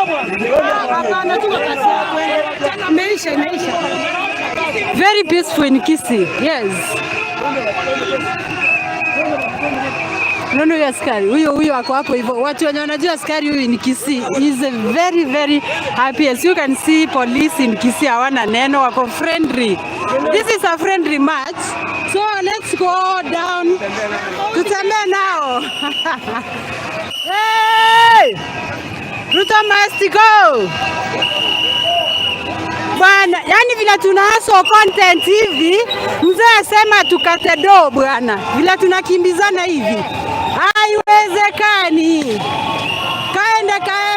Hapana, tuko kasi yako. Imeisha, imeisha. Very peaceful in Kisii. Yes. Unaona huyo askari huyo huyo ako hapo hivyo. Watu wenye wanajua askari huyu ni Kisii is a very very happy. As you can see, police in Kisii hawana neno, wako friendly. This is a friendly match. So let's go down. Tutembee nao. Hey! Ruto must go. Bwana, yani vile tunahaso content hivi, mzee asema tukate do bwana, vile tunakimbizana hivi haiwezekani. Kaende kaende.